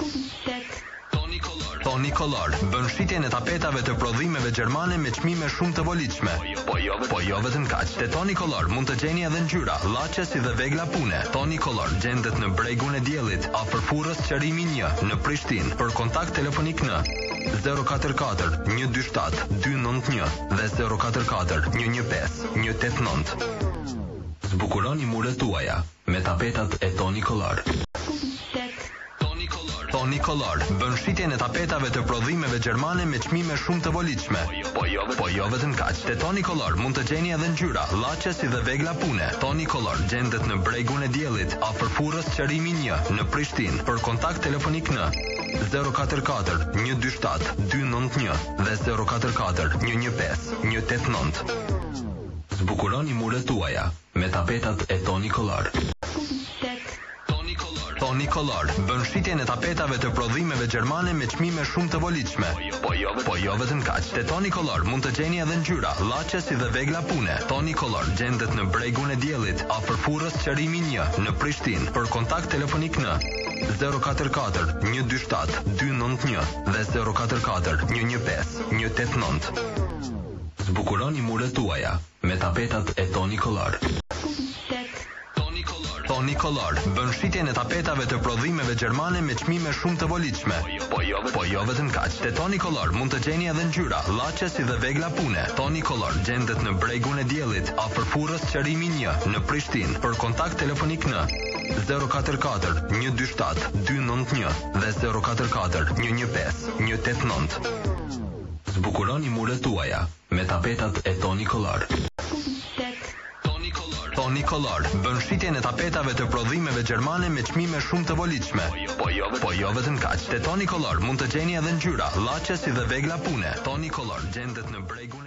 8. Toni Color bën shitjen e tapetave të prodhimeve gjermane me çmime shumë të volitshme. Po jo, po jo vetëm kaq. Te Toni Color mund të gjeni edhe ngjyra, llaqe si dhe vegla pune. Toni Color gjendet në Bregun e Diellit, afër furrës Qerimi 1, në Prishtinë. Për kontakt telefonik në 044 127 291 dhe 044 115 189. Zbukuroni muret tuaja me tapetat e Toni Color. 8. Toni Color bën shitjen e tapetave të prodhimeve gjermane me çmime shumë të volitshme. Po jo, po jo vetëm kaq. Te Toni Color mund të gjeni edhe ngjyra, llaqe si dhe vegla pune. Toni Color gjendet në Bregun e Diellit, afër furrës Qerimi 1, në Prishtinë. Për kontakt telefonik në 044 127 291 dhe 044 115 189. Zbukuroni muret tuaja me tapetat e Toni Color. 8. Toni Color bën shitjen e tapetave të prodhimeve gjermane me çmime shumë të volitshme. Po jo, po jo vetëm kaq. Te Toni Color mund të gjeni edhe ngjyra, llaqe si dhe vegla pune. Toni Color gjendet në Bregun e Diellit, afër furrës Qerimi 1, në Prishtinë. Për kontakt telefonik në 044 127 291 dhe 044 115 189. Zbukuroni muret tuaja me tapetat e Toni Color. 8. Toni Color bën shitjen e tapetave të prodhimeve gjermane me çmime shumë të volitshme. Po jo, po jo vetëm kaq. Te Toni Color mund të gjeni edhe ngjyra, llaqe si dhe vegla pune. Toni Color gjendet në Bregun e Diellit, afër furrës Qerimi 1, në Prishtinë. Për kontakt telefonik në 044 127 291 dhe 044 115 189. Zbukuroni muret tuaja me tapetat e Toni Color. 8. Toni Color bën shitjen e tapetave të prodhimeve gjermane me çmime shumë të volitshme. Po jo, po jo vetëm kaq. Te Toni Color mund të gjeni edhe ngjyra, llaqe si dhe vegla pune. Toni Color gjendet në Bregun e.